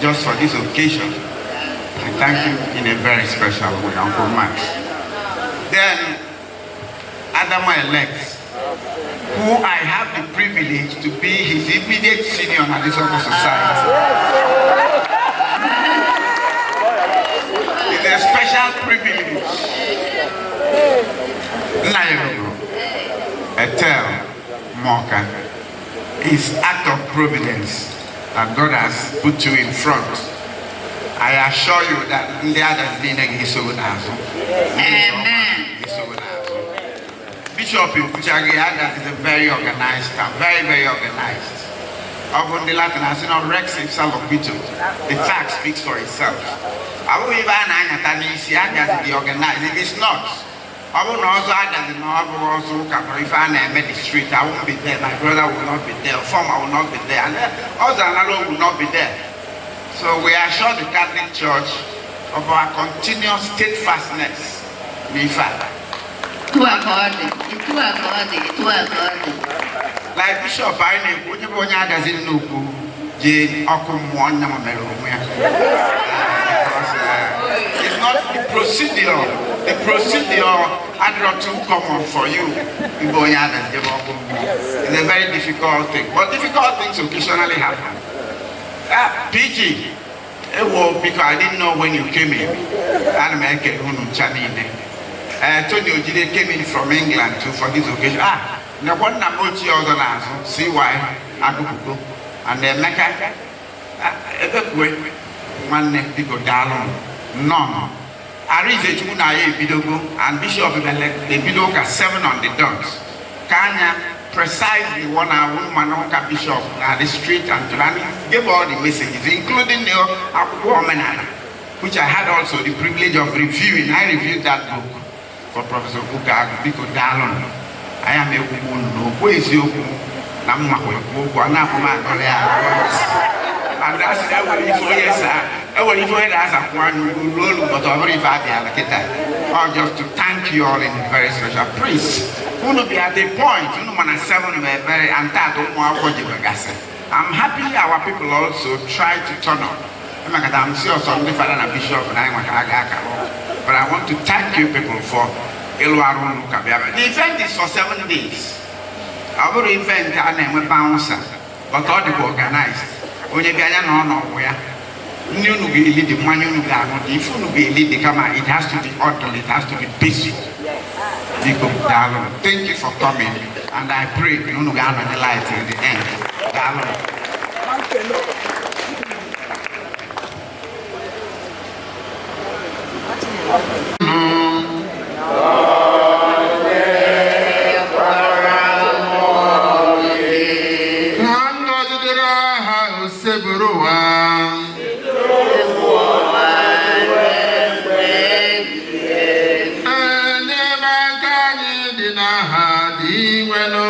just for this occasion. I thank you in a very special way, Uncle Max. Then, Adama elect, who I have the privilege to be his immediate senior in this Society. It's a special privilege. Nnayelugo, Etel Moka, is act of providence that God has put you in front. I assure you that ndị Adazi niile ga-eso n'azụ. Amen. Bishop ekwuchaghị, Adazi is a very organized town, very, very organized. Ọ bụ ndị Latin asị na rex ipsa loquitur, the fact speaks for itself. Ọ bụghị ibe a na-anyata n'isi. Adazi dị organized. If it's not, ọ bụrụ na ọzọ Adazi na ọ bụrụ ọzọ ụka bụrụ ife a na-eme the street, I won't be there, my brother will not be there, Former will not be there, and ọzọ Analo will not be there. So we assure the Catholic Church of our continuous steadfastness n'ife a. Etu a ka ọ dị, etu a ka ọ dị, etu a ka ọ dị. Like Bishop anyị na-ekwu, onye bụ onye Adazi nnukwu jee ọkụ mmụọ, nya ma mere onwe ya. Because it's not the procedure. The procedure adịrọ too common for you ịbụ onye Adazi jebe ọkụ mmụọ. It's a very difficult thing, but difficult things occasionally happen. Ah, PG ewo, biko, I didn't know when you came in. Ana m ekele unu ncha niile. Tony Ojide came in from England too for this occasion. Ah, nekwa nna m ochie ọzọ n'azụ, CY Agụpụgo and Emeka. Ah, Ebekwe nwanne, biko, daalụ m nnọọ. Arinze Chukwu na ya ebidogo and Bishop bịara ebido ụka 7 on the dot ka anya precisely 1 hour mana ụka Bishop na the street and to and gave all the messages, including the akwụkwọ omenala, which I had also the privilege of reviewing. I reviewed that book for Professor Buka. Biko, daalụ. Anyị ama ekwugbu unu n'okwu eziokwu na mmakwa ekwu okwu a na-akwụ m agọrọ ya. And that's enwere ife onye sa enwere ife onye na-azakwu anya ugwu ruo olu, but ọ bụrụ ife abịala kịta. Or just to thank you all in a very special priest. Unu be at a point unu mana seven were very and that ụmụ akwụkwọ jebegasị. I'm happy our people also try to turn up. Maka I'm sure some ndị fada na bishop na anyị nwaka aga akara, but I want to thank you people for ịlụ arụ unu ka bịa. The event is for 7 days. Ọ bụrụ event a na-enwe bouncer, but ọ dịkwa organized. Onye bịa anya na ọ n'ọgwụ ya, nri unu ga-eli dị, mmanya unu ga-aṅụ dị, ife unu ga-eli dị, kama it has to be orderly, it has to be peaceful. Biko, daalụ. Thank you for coming, and I pray na unu ga-anọnyere anyị till the end. Daalụ. Ka ngọzi dịrị aha Osebụrụwa. Enyemaka anyị dị n'aha Dinwenụ.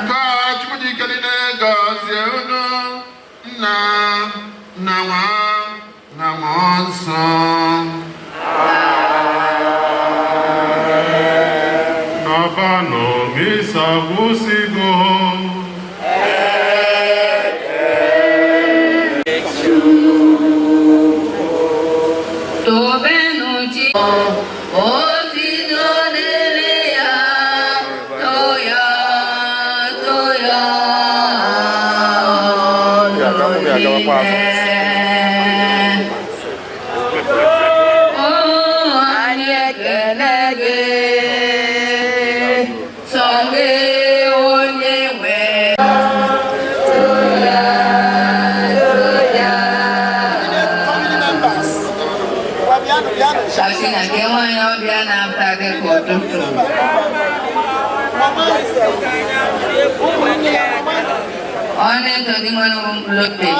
Ka Chukwu dị ike niile gọzie unu, Nna na Nwa na Mmụọ Nsọ. Nabanụ, misa gwụsịgo. Tobenụ chi otito dịrị ya, too ya, too ya n'ime. O anyị ekele gị, sọ gị onye nwe. Too ya, too ya. Sasị na nke nwaanyị ọbịa na-ata gị ka ụtụtụ. Ọ na-eto gị nwere mkpụrụ obi gị.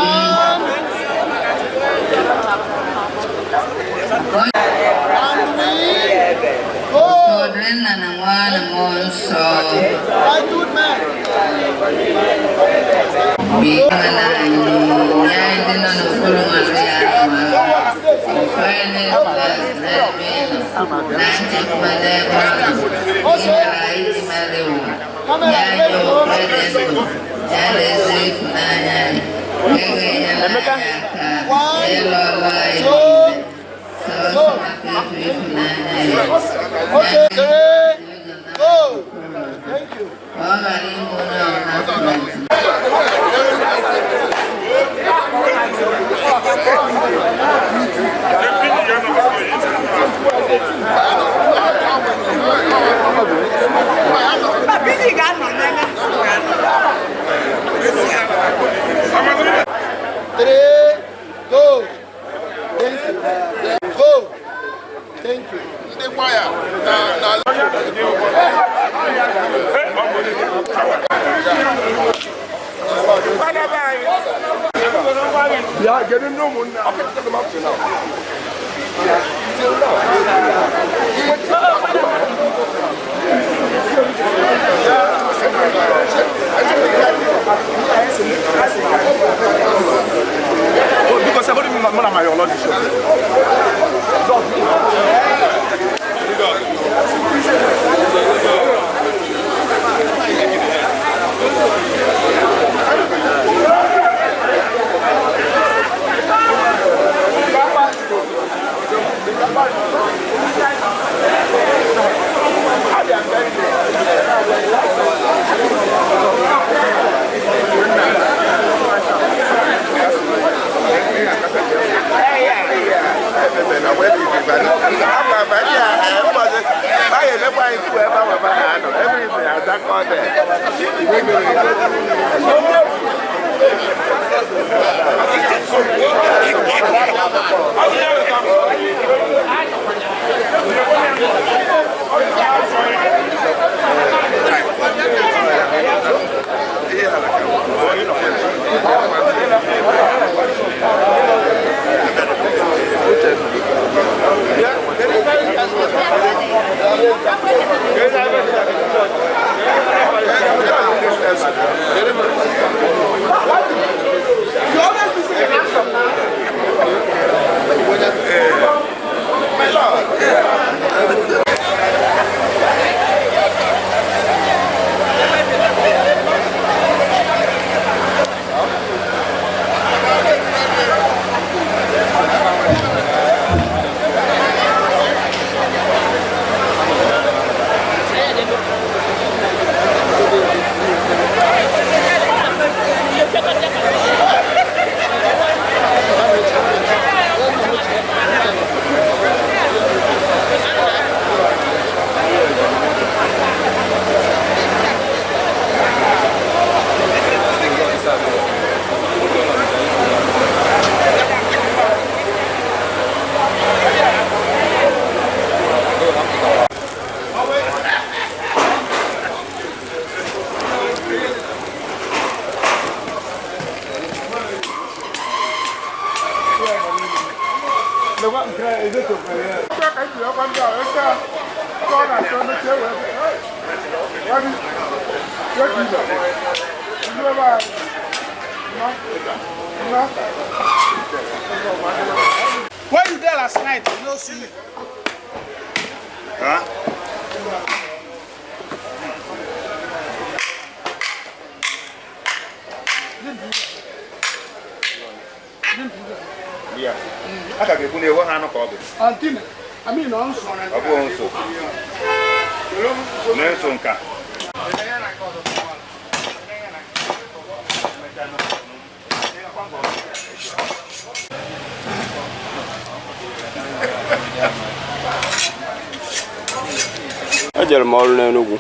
Otu nna na nwa na mmụọ nsọ. Biko na anyị, nye anyị ndị nọ n'okpuru Maria nwa. Onye na-efu n'ebe ị nọ, na nchekwa n'ebe ọ nọ. Ịmara iji mara iwu. Nye anyị okwukwe dị ndụ, ya na ezi ịfụnanya anyị. Nke ga-enyere anyị aka ịlụ ọlụ anyị niile. Sọọsọ maka efu ịfụnanya ya. Ka ọ ghara ịbụ onye ọbụla furu efu. Yeah, get in no one now. Okay, tell them up to now. Till now. Because I want to my Lord Where you there last night? You no see. Huh? Yeah. A ka ga-ekwu na ewe ha anụ ka ọ bụ. Antina, I mean nso. Ọ bụghị nso. Na-eso nka. Ejere m ọrụ n'Enugwu.